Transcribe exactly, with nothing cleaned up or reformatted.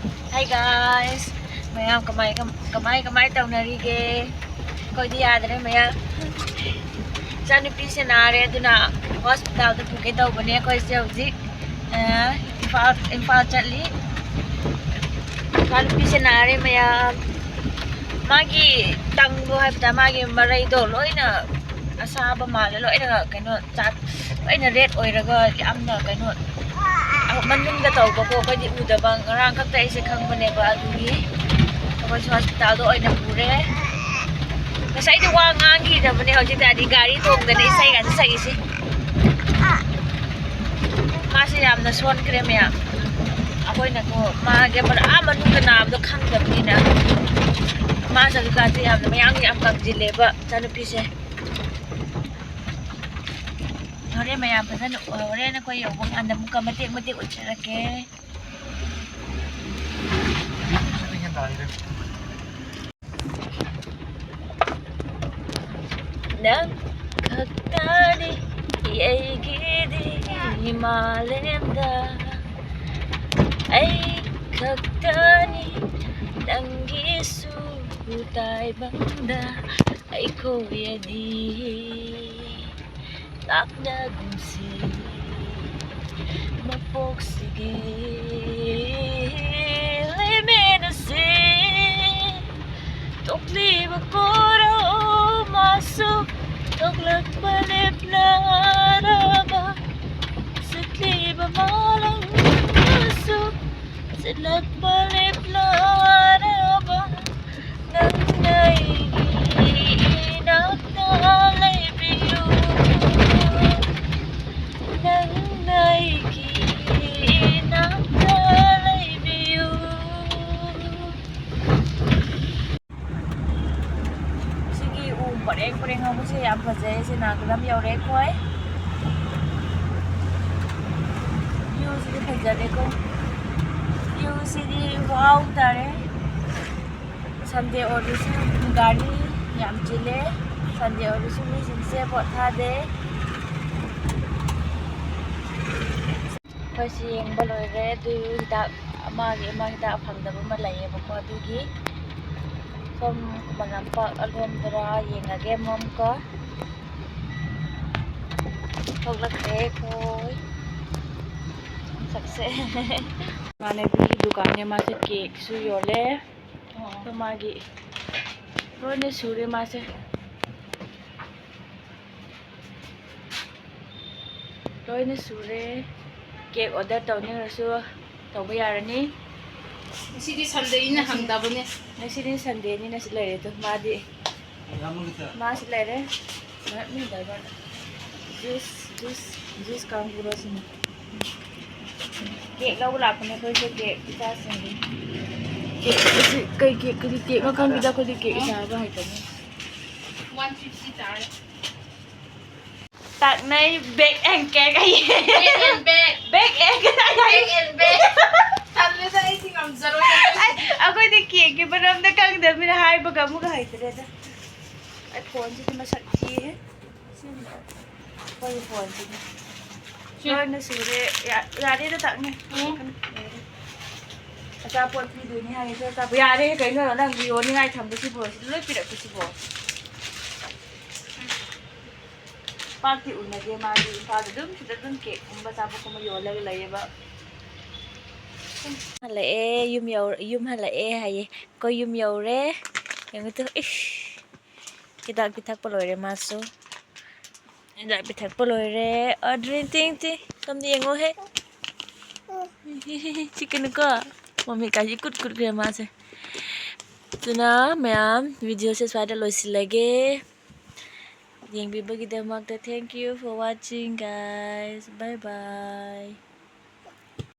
Hi guys, ꯃꯌꯥꯝ ꯀꯃꯥꯏ ꯀꯃꯥꯏ ꯀꯃꯥꯏ ꯇꯧꯅꯔꯤꯒꯦ? ꯑꯩꯈꯣꯏꯗꯤ ꯌꯥꯗ꯭ꯔꯦ ꯃꯌꯥꯝ꯫ ꯏꯆꯥꯅꯨꯄꯤꯁꯦ ꯅꯥꯔꯦ, ꯑꯗꯨꯅ ꯍꯣꯁꯄꯤꯇꯥꯜꯗ ꯄꯨꯒꯦ ꯇꯧꯕꯅꯦ꯫ ꯑꯩꯈꯣꯏꯁꯦ ꯍꯧꯖꯤꯛ, ꯑ, ꯏꯝꯐꯥꯜ, ꯏꯝꯐꯥꯜ ꯆꯠꯂꯤ꯫ ꯏꯆꯥꯅꯨꯄꯤꯁꯦ ꯅꯥꯔꯦ ꯃꯌꯥꯝ꯫ ꯃꯥꯒꯤ ꯇꯪꯗꯣ ꯍꯥꯏꯕ ꯇꯥꯔꯦ, ꯃꯥꯒꯤ ꯃꯔꯩꯗꯣ ꯂꯣꯏꯅ ꯑꯁꯥꯕ ꯃꯥꯜꯂꯦ, ꯂꯣꯏꯅ ꯀꯩꯅꯣ ꯆꯥ-, ꯂꯣꯏꯅ ꯔꯦꯗ ꯑꯣꯏꯔꯒ ꯌꯥꯝꯅ ꯀꯩꯅꯣ, ꯑ, ꯃꯅꯨꯡꯗ ꯇꯧꯕꯀꯣ, ꯑꯩꯈꯣꯏꯗꯤ ꯎꯗꯕ꯫ ꯉꯔꯥꯡ ꯈꯛꯇ ꯑꯩꯁꯦ ꯈꯪꯕꯅꯦꯕ, ꯑꯗꯨꯒꯤ ꯑꯩꯈꯣꯏꯁꯨ ꯍꯣꯁꯄꯤꯇꯥꯜꯗ ꯑꯣꯏꯅ ꯄꯨꯔꯦ꯫ ꯉꯁꯥꯏꯗꯤ ꯋꯥ ꯉꯥꯡꯈꯤꯗꯕꯅꯦ, ꯍꯧꯖꯤꯛꯇꯗꯤ ꯒꯥꯔꯤ ꯇꯣꯡꯗꯅ ꯏꯁꯩꯒꯁꯦ ꯁꯛꯏꯁꯦ꯫ ꯃꯥꯁꯦ ꯌꯥꯝꯅ ꯁꯣꯟꯈ꯭ꯔꯦ ꯃꯌꯥꯝ꯫ ꯑꯩꯈꯣꯏꯅꯀꯣ ꯃꯥꯒꯤ ꯑꯥ ꯃꯅꯨꯡꯗ ꯅꯥꯕꯗꯣ ꯈꯪꯗꯕꯅꯤꯅ꯫ ꯃꯥꯁꯦ ꯍꯧꯖꯤꯛꯀꯥꯟꯁꯦ ꯌꯥꯝꯅ ꯃꯌꯥꯡ ꯌꯥꯝ ꯀꯪꯁꯤꯜꯂꯦꯕ ꯏꯆꯥꯅꯨꯄꯤꯁꯦ꯫ ꯍꯣꯔꯦꯟ ꯃꯌꯥꯝ ꯐꯖꯅ, ꯍꯣꯔꯦꯟ ꯑꯩꯈꯣꯏ ꯌꯧꯕ ꯀꯥꯟꯗ ꯑꯃꯨꯛꯀ ꯃꯇꯦꯛ ꯃꯇꯦꯛ ꯎꯠꯆꯔꯛꯀꯦ꯫ ꯅꯪ ꯈꯛꯇꯅꯤ ꯑꯩꯒꯤꯗꯤ ꯃꯥꯂꯦꯝꯗ, ꯑꯩ ꯈꯛꯇꯅꯤ ꯅꯪꯒꯤꯁꯨ ꯇꯥꯏꯕꯪꯗ꯫ ꯑꯩꯈꯣꯏ ꯑꯅꯤ ꯂꯥꯞꯅꯒꯨꯝꯁꯤ ꯃꯄꯣꯛꯁꯤꯒꯤ ꯂꯩꯃꯦꯟ ꯑꯁꯤ꯫ ꯇꯣꯛꯂꯤꯕ ꯀꯣꯔꯧ ꯃꯥꯁꯨ ꯊꯣꯛꯂꯛꯄ ꯂꯦꯞꯂꯔꯕ, ꯆꯠꯂꯤꯕ ꯃꯥꯂꯪ ꯃꯥꯁꯨ ꯆꯠꯂꯛꯄ ꯂꯦꯞꯂꯔꯕ꯫ ꯅꯪꯅ ꯑꯩꯒꯤ ꯏꯅꯥꯛꯇ ꯂꯩꯕꯤꯌꯨ, ꯅꯪꯅ ꯑꯩꯒꯤ ꯏꯅꯥꯛꯇ ꯂꯩꯕꯤꯌꯨ꯫ ꯁꯤꯒꯤ ꯎ ꯄꯔꯦꯡ ꯄꯔꯦꯡ ꯍꯧꯕꯁꯦ ꯌꯥꯝ ꯐꯖꯩ꯫ ꯁꯤ ꯅꯥꯒꯥꯂꯝ ꯌꯧꯔꯦ ꯑꯩꯈꯣꯏ꯫ View ꯁꯤꯗꯤ ꯐꯖꯔꯦꯀꯣ꯫ View ꯁꯤꯗꯤ wow ꯇꯥꯔꯦ꯫ Sunday ꯑꯣꯏꯔꯁꯨ ꯒꯥꯔꯤ ꯌꯥꯝ ꯆꯤꯜꯂꯦ꯫ Sunday ꯑꯣꯏꯔꯁꯨ ꯃꯤꯁꯤꯡꯁꯦ ꯄꯣꯠ ꯊꯥꯗꯦ꯫ ꯑꯩꯈꯣꯏꯁꯤ ꯌꯦꯡꯕ ꯂꯣꯏꯔꯦ꯫ ꯑꯗꯨ ꯍꯤꯗꯥꯛ, ꯑꯃꯒꯤ ꯑꯃ ꯍꯤꯗꯥꯛ ꯐꯪꯗꯕ ꯑꯃ ꯂꯩꯌꯦꯕꯀꯣ, ꯑꯗꯨꯒꯤ ꯁꯣꯝ ꯈꯨꯃꯟ ꯂꯝꯄꯥꯛ ꯑꯂꯣꯝꯗꯔꯥ ꯌꯦꯡꯉꯒꯦ ꯑꯃꯨꯛꯀ꯫ ꯊꯣꯛꯂꯛꯈ꯭ꯔꯦ ꯑꯩꯈꯣꯏ ꯁꯛꯁꯦ꯫ ꯏꯃꯥꯟꯅꯕꯤꯒꯤ ꯗꯨꯀꯥꯟꯅꯦ, ꯃꯥꯁꯦ ꯀꯦꯛꯁꯨ ꯌꯣꯜꯂꯦ꯫ ꯑꯗꯣ ꯃꯥꯒꯤ ꯂꯣꯏꯅ ꯁꯨꯔꯦ ꯃꯥꯁꯦ꯫ ꯂꯣꯏꯅ ꯁꯨꯔꯦ꯫ ꯀꯦꯛ ꯑꯣꯔꯗꯔ ꯇꯧꯅꯤꯡꯉꯁꯨ ꯇꯧꯕ ꯌꯥꯔꯅꯤ꯫ ꯉꯁꯤꯗꯤ ꯁꯟꯗꯦꯅꯤꯅ ꯍꯪꯗꯕꯅꯦ꯫ ꯉꯁꯤꯗꯤ ꯁꯟꯗꯦꯅꯤꯅ ꯁꯤ ꯂꯩꯔꯦ ꯑꯗꯣ ꯃꯥꯗꯤ꯫ ꯃꯥꯁꯤ ꯂꯩꯔꯦ꯫ ꯃꯤꯅꯔꯕꯜ ꯖꯨꯁ, ꯖꯨꯁ, ꯖꯨꯁ ꯀꯥꯡꯕꯨꯔꯣ ꯁꯤꯅ꯫ ꯀꯦꯛ ꯂꯧꯕ ꯂꯥꯛꯄꯅꯦ ꯑꯩꯈꯣꯏꯁꯦ, ꯀꯦꯛ ꯏꯆꯥꯁꯤꯡꯒꯤ꯫ ꯀꯦꯛ ꯑꯁꯤ ꯀꯩ ꯀꯦꯛ, ꯀꯔꯤ ꯀꯦꯛꯅꯣ ꯈꯪꯗꯦꯗ, ꯑꯩꯈꯣꯏꯗꯤ ꯀꯦꯛ ꯆꯥꯕ ꯍꯩꯇꯕꯅꯤ꯫ One fifty ꯇꯥꯔꯦ꯫ ꯇꯥꯛꯅꯩ, bake and cake ꯍꯥꯏꯌꯦ꯫ Bake and bake꯫ Bake and cake ꯍꯥꯏꯌꯦ꯫ Bake and bake꯫ ꯇꯜꯂꯦꯗ, ꯑꯩꯗꯤ ꯉꯝꯖꯔꯣꯏ꯫ ꯑꯩ, ꯑꯩꯈꯣꯏꯗꯤ ꯀꯦꯛꯀꯤ ꯃꯔꯝꯗ ꯈꯪꯗꯕꯅꯤꯅ ꯍꯥꯏꯕꯒ ꯑꯃꯨꯛꯀ ꯍꯩꯇ꯭ꯔꯦꯗ꯫ ꯑꯩ ꯐꯣꯟꯁꯤꯗꯤ ꯃꯁꯛ ꯊꯤꯍꯦ꯫ ꯑꯩꯈꯣꯏꯒꯤ ꯐꯣꯟꯁꯤꯗꯤ꯫ ꯁꯤ꯫ ꯂꯣꯏꯅ ꯁꯨꯔꯦ꯫ ꯌꯥ-, ꯌꯥꯔꯦꯗ ꯇꯥꯛꯅꯩ꯫ ꯎꯝ꯫ ꯑꯆꯥꯄꯣꯠ ꯄꯤꯗꯣꯏꯅꯤ ꯍꯥꯏꯌꯦ, ꯑꯆꯥꯄꯣꯠ꯫ ꯌꯥꯔꯦ ꯀꯩꯅꯣ, ꯅꯪ ꯌꯣꯟꯅꯤꯡꯉꯥꯏ ꯊꯝꯕꯁꯤꯕꯣ, ꯁꯤꯗ ꯂꯣꯏ ꯄꯤꯔꯛꯄꯁꯤꯕꯣ꯫ ꯄꯥꯛꯇꯤ ꯎꯅꯗꯦ ꯃꯥꯗꯤ, ꯏꯝꯐꯥꯜꯗ ꯑꯗꯨꯝ, ꯁꯤꯗ ꯑꯗꯨꯝ ꯀꯦꯛꯀꯨꯝꯕ ꯑꯆꯥꯄꯣꯠꯀꯨꯝꯕ ꯌꯣꯜꯂꯒ ꯂꯩꯌꯦꯕ꯫ ꯍꯜꯂꯛꯑꯦ, ꯌꯨꯝ ꯌꯧ-, ꯌꯨꯝ ꯍꯜꯂꯛꯑꯦ ꯍꯥꯏꯌꯦ꯫ ꯑꯩꯈꯣꯏ ꯌꯨꯝ ꯌꯧꯔꯦ꯫ ꯌꯦꯡꯉꯨ ꯇꯨ, ꯏꯁ꯫ ꯍꯤꯗꯥꯛ ꯄꯤꯊꯛꯄ ꯂꯣꯏꯔꯦ ꯃꯥꯁꯨ꯫ ꯍꯤꯗꯥꯛ ꯄꯤꯊꯛꯄ ꯂꯣꯏꯔꯦ꯫ ꯑꯗꯨꯅꯤ ꯇꯤꯡ ꯇꯤꯡ꯫ ꯁꯣꯝꯗ ꯌꯦꯡꯉꯣꯍꯦ꯫ ꯆꯤꯛꯀꯅꯨꯀꯣ꯫ ꯃꯃꯤꯠꯀꯥꯁꯤ ꯀꯨꯠ ꯀꯨꯠꯈ꯭ꯔꯦ ꯃꯥꯁꯦ꯫ ꯑꯗꯨꯅ ꯃꯌꯥꯝ, ꯚꯤꯗꯤꯑꯣꯁꯦ ꯁ꯭ꯋꯥꯏꯗ ꯂꯣꯏꯁꯤꯜꯂꯒꯦ꯫ ꯌꯦꯡꯕꯤꯕꯒꯤꯗꯃꯛꯇ thank you for watching, guys. Bye bye.